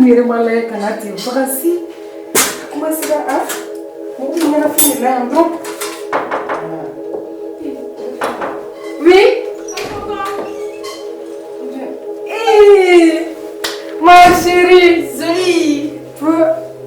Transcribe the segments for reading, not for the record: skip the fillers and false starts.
Ninnu yɛrɛ b'a lajɛ ka na ten vacances kuma sera a mɔgɔ bɛ ɲɛnafin de la yan dɔrɔn. Oui. Eh, ma chérie. Zoli.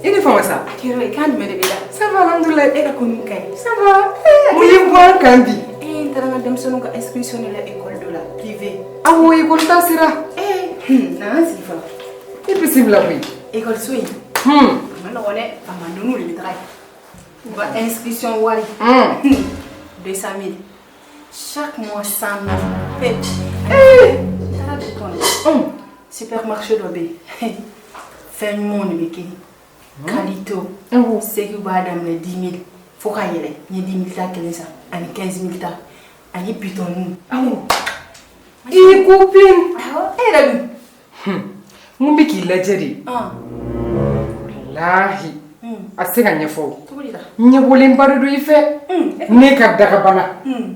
I ni fama sa. A kɛra ye kan jumɛn de b'i la? Ça va, alhamdoulilah. E ka ko min ka ɲi. Ça va. Mun y'i bɔ an kan bi? Eh, n taara n ka denmisɛnninw ka inscription de la école dɔ la privé. Awɔ, école ta sera. Eh, na an sigi fɔlɔ. I bisimila koyi. École so in. A ma nɔgɔn dɛ, faamadenninw de bɛ taga yen. U ka inscription wari. 200 000. Chaque mois 100 000. Eh, n taara dugu kɔnɔ. Supermarché dɔ bɛ yen. Fɛn ɲumanw de bɛ kɛ yen. Qualité. Segi b'a daminɛ 10 000 fo ka yɛlɛ. N ye 10 000 ta kelen san ani 15 000 ta ani bitɔnninw. Awɔ. I copine. Awɔ, e yɛrɛ dun? Mun bɛ k'i lajɛ de? Walahi. A tɛ se ka ɲɛfɔ o. Cogo di la? Ɲɛbɔlenba de don i fɛ. Ne ka dagabana.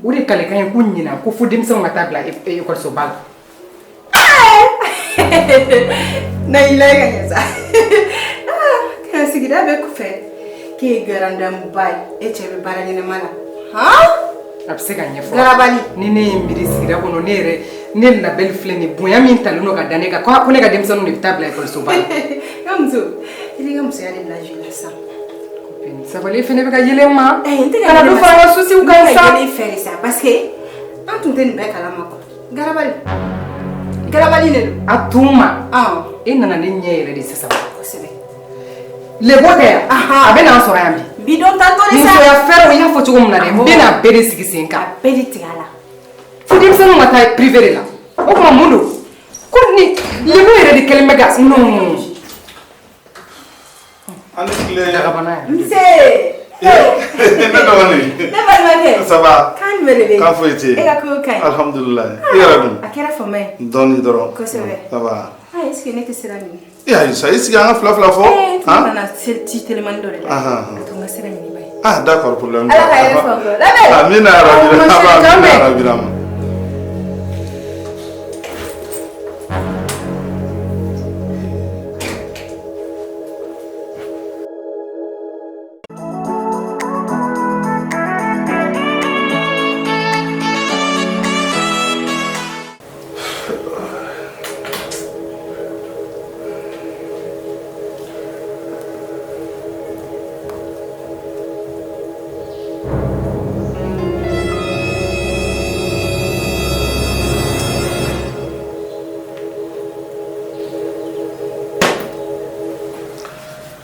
O de kalekan ye ko ɲinan ko fo denmisɛnw ka taa bila ekɔlisoba la. Na y'i lajɛ ka ɲɛ sa. Ka sigida bɛɛ kɔfɛ k'e ye garandamuba ye, e cɛ bɛ baara ɲɛnama la. Han? A bɛ se ka ɲɛfɔ. Garabali. Ni ne ye miiri sigida kɔnɔ, ne yɛrɛ ne labɛli filɛ nin ye, bonya min talen don ka da ne kan, ko ne ka denmisɛnninw de bɛ taa bila ekɔlisoba la. N ka muso, i b'i ka musoya de bila jeu la sisan. Sabali, e fɛnɛ bɛ ka yɛlɛ n ma. Eh, n tɛ ka Kana dɔ fara n ka soucis kan sa. sa. N bɛ ka yɛlɛ i fɛ de sa parce que an tun tɛ nin bɛɛ kalama quoi. Garabali. Garabali de don. A tun ma. E nana ne ɲɛ yɛrɛ de sisan. Kosɛbɛ. Lebo tɛ yan. A bɛ n'an sɔrɔ yan bi. Bi don tantɔ de sa. Musoya fɛɛrɛw i y'a fɔ cogo min na dɛ, n bɛ n'a bɛɛ de sigi sen kan. A bɛɛ de tigɛ a la. Fo denmisɛnninw ka taa privé de la. O tuma mun don? Ko ni lebo yɛrɛ de kɛlen bɛ ka non. An ni tile. Dagabana yɛrɛ. Nse. Ne dɔgɔnin. Ne balimakɛ. Ça va? Kan jumɛn de bɛ yen? Kan foyi tɛ yen. E ka ko ka ɲi. Alhamdulilayi. I yɛrɛ dun? A kɛra fama ye. Dɔɔni dɔrɔn. Kosɛbɛ. Ça va? Ah, est ce que ne tɛ sira ɲini? E ayi sa, i sigi an ka fila fila fɔ. Eh, n tun nana ci telimani dɔ de la. A to n ka sira ɲini ba ye. Ah, d'accord, problème. Ala ka hɛrɛ fɔ n kɔ. Labɛn. Amina ya Rabbi. Amina ya Rabbi.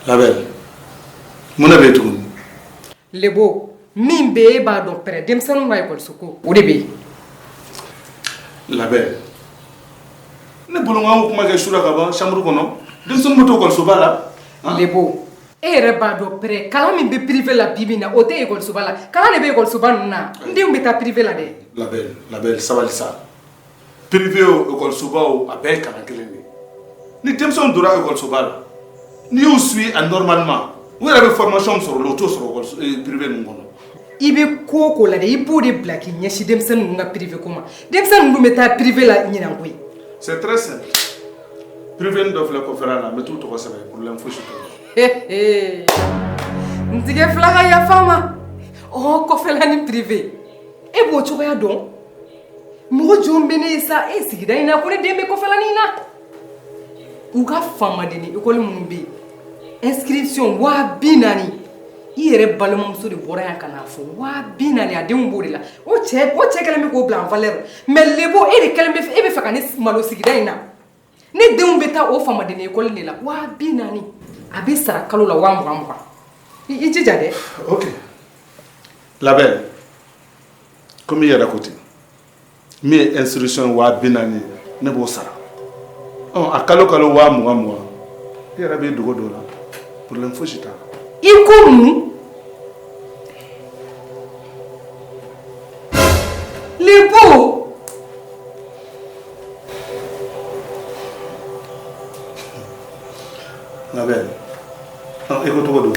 Labɛn, mun de bɛ yen tuguni? Lebo, min bɛ e b'a dɔn pɛrɛ denmisɛnninw ka ekɔliso ko o de bɛ yen. Labɛn, ne bolo n k'an kuma kɛ su la ka ban chambre kɔnɔ, denmisɛnninw bɛ to ekɔlisoba la. Lebo, e yɛrɛ b'a dɔn pɛrɛ kalan min bɛ privé la bi bi in na o tɛ ekɔlisoba la, kalan de bɛ ekɔlisoba ninnu na, n denw bɛ taa privé la dɛ. Labɛn, labɛn, sabali sa. Privé o, ekɔlisoba o, a bɛɛ ye kalan kelen de ye. Ni denmisɛnw donna ekɔlisoba la, n'i y'u suit a normalement, u yɛrɛ bɛ formation min sɔrɔ o la, u t'o sɔrɔ ekɔliso privé ninnu kɔnɔ. I bɛ ko o ko la dɛ, i b'o de bila k'i ɲɛsin denmisɛnnin ninnu ka privé ko ma. Denmisɛnnin ninnu bɛ taa privé la ɲinan koyi. C'est très simple. Privé dɔ filɛ kɔfɛla la, n bɛ t'u tɔgɔ sɛbɛn, problème fosi t'o la. N tigɛ fila ka yafa n ma. Ɔ kɔfɛla ni privé, e b'o cogoya dɔn? Mɔgɔ jɔn bɛ ne ye sa e sigida in na ko ne den bɛ kɔfɛla nin na? U ka faamadenni ekɔli minnu bɛ yen, inscription 40 000. I yɛrɛ balimamuso de bɔra yan ka n'a fɔ 40 000, a denw b'o de la. O cɛ kɛlen bɛ k'o bila en valeur. Mais Lebo, e de kɛlen bɛ e bɛ fɛ ka ne malo sigida in na. Ne denw bɛ taa o faamadenni ekɔli de la 40 000. A bɛ sara kalo la 20 000 20. I jija dɛ. Ok. Labɛn, komi i yɛrɛ ko ten, min ye inscription 40 000 ye, ne b'o sara. Ɔ a kalo kalo 20 000 20, i yɛrɛ b'i dogo don o la, problème fosi t'a la. I ko mun? Lebo! Labɛn, e ko cogo don.